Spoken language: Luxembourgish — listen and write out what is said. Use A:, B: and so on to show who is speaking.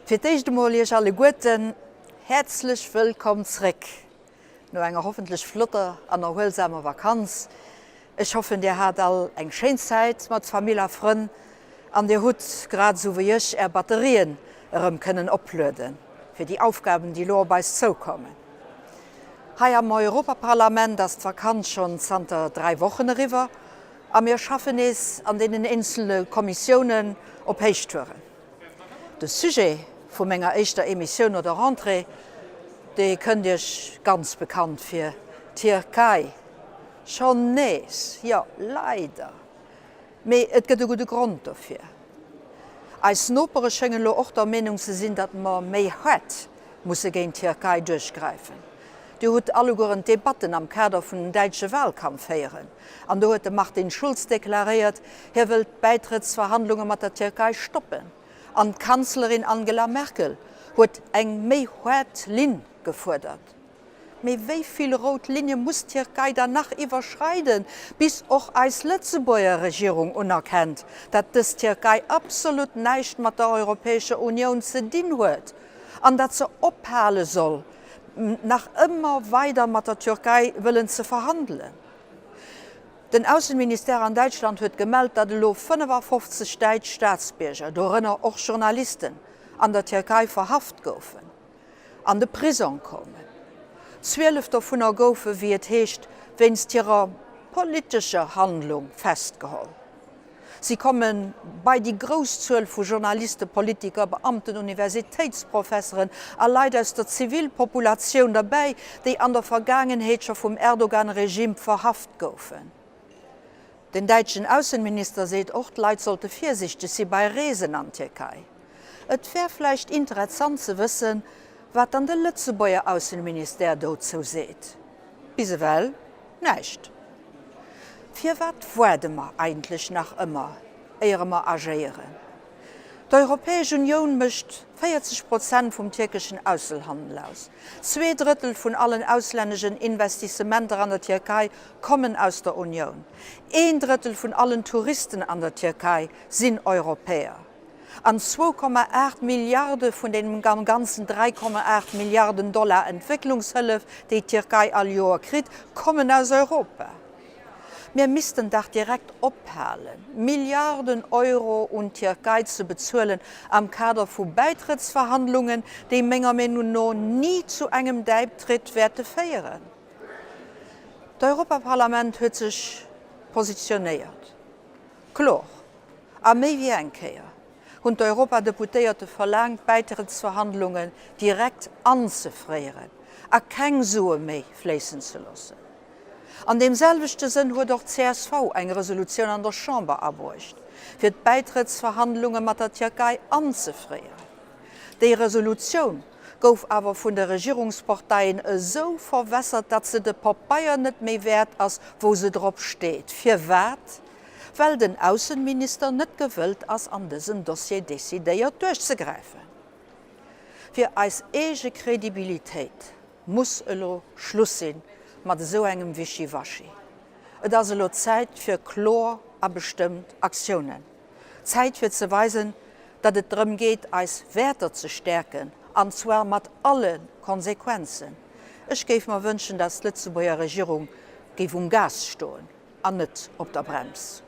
A: Fir d'éischt emol Iech alleguerten häerzlech wëllkomm zréck no enger hoffentlech flotter an erhuelsamer Vakanz. Ech hoffen Dir hat all eng schéin Zäit mat Famill a Frënn an Dir hutt, grad esou wéi ech, Är Batterien erëm kënnen oplueden fir déi Aufgaben déi elo op eis zoukommen. Hei am Europaparlament ass d'Vakanz schonn zanter 3 Wochen eriwwer a mir schaffen nees an deenen eenzele Kommissiounen op Héichtouren. De Sujet vu menger éischter Emissioun no der Rentrée, dee kënnt Iech ganz bekannt vir, d'Tierkei. Schonn nees, jo leider. Mee et gëtt e gudde Grond dofir. Eis Nopere schéngen elo och der Meenung ze sinn, datt mer méi haart musse géint d'Tierkei duerchgräifen. Dir hutt allegueren d'Debatten am Kader vun den däitsche Wahlkampf héieren. An do huet de Martin Schulz deklaréiert, hie wëllt d'Bäitrëttsverhandlunge mat der Tierkei stoppen. An d'Kanzlerin Angela Merkel huet eng méi haart Linn gefuerdert. Mee wéi vill rout Linne muss d'Tierkei dann nach iwwerschreiden, bis och eis Lëtzebuerger Regierung unerkennt, datt dës Tierkei absolut näischt mat der Europäescher Unioun ze dinn huet an datt se ophale soll, nach ëmmer weider mat der Türkei wëllen ze verhandelen? Den Aussenministère an Däitschland huet gemellt, datt elo 55 däitsch Staatsbierger, dorënner och Journalisten, an der Tierkei verhaft goufen an de Prisong koumen. 12 dovunner goufe wéi et heescht wéinst hirer politescher Handlung festgeholl. Si komme bei déi grouss Zuel vu Journalisten, Politiker, Beamten, Universitéitsprofesseren a Leit aus der Zivilpopulatioun derbäi, déi an der Vergaangenheet scho vum Erdogan-Regime verhaft goufen. Den däitschen Aussenminister seet och, d'Leit sollte virsiichteg si bei Reesen an d'Tierkei. Et wär vläicht interessant ze wëssen, wat dann de Lëtzebuerger Aussenministère dozou seet. Bis ewell näischt. Firwat waarde mer eigentlech nach ëmmer, éiere mer agéieren? D'Europäesch Unioun mécht 40 Prozent vum tierkeschen Ausselhandel aus. Zweedrëttel vun allen auslänneschen Investissementer an der Tierkei kommen aus der Unioun. Een Drëttel vun allen Touristen an der Tierkei sinn Europäer. An 2,8 Milliarde vun deenen am Ganzen 3,8 Milliarden Dollar Entwécklungshëllef, déi d'Tierkei all Joer kritt, kommen aus Europa. Mir missten dach direkt ophalen, Milliarden Euro un d'Tierkei ze bezuelen am Kader vu Bäitrëttsverhandlungen, déi menger Meenung no ni zu engem Däitritt wäerte féieren. D'Europaparlament huet sech positionéiert, kloer a méi wéi eng Kéier hunn d'Europadeputéierte verlaangt, d'Bäitrëttsverhandlungen direkt anzefréieren a keng Sue méi fléissen ze loossen. An deem selwechte Sënn huet och d'CSV eng Resolutioun an der Chamber abruecht, fir d'Bäitrëttsverhandlunge mat der Tierkei anzefréieren. Déi Resolutioun gouf awer vun de Regierungsparteien esou verwässert, datt se de Pabeier net méi wäert ass, wou se drop steet. Firwat? Well den Aussenminister net gewëllt ass, an dësem Dossier decidéiert duerchzegräifen. Fir eis eege Credibilitéit muss elo Schluss sinn mat esou engem Wischiwaschi. Et ass elo Zäit fir kloer a bestëmmt Aktiounen. Zäit fir ze weisen, datt et drëm geet eis Wäerter ze stäerken, an zwar mat alle Konsequenzen. Ech géif mer wënschen, datt d'Lëtzebuerger Regierung géif um Gas stoen an net op der Brems.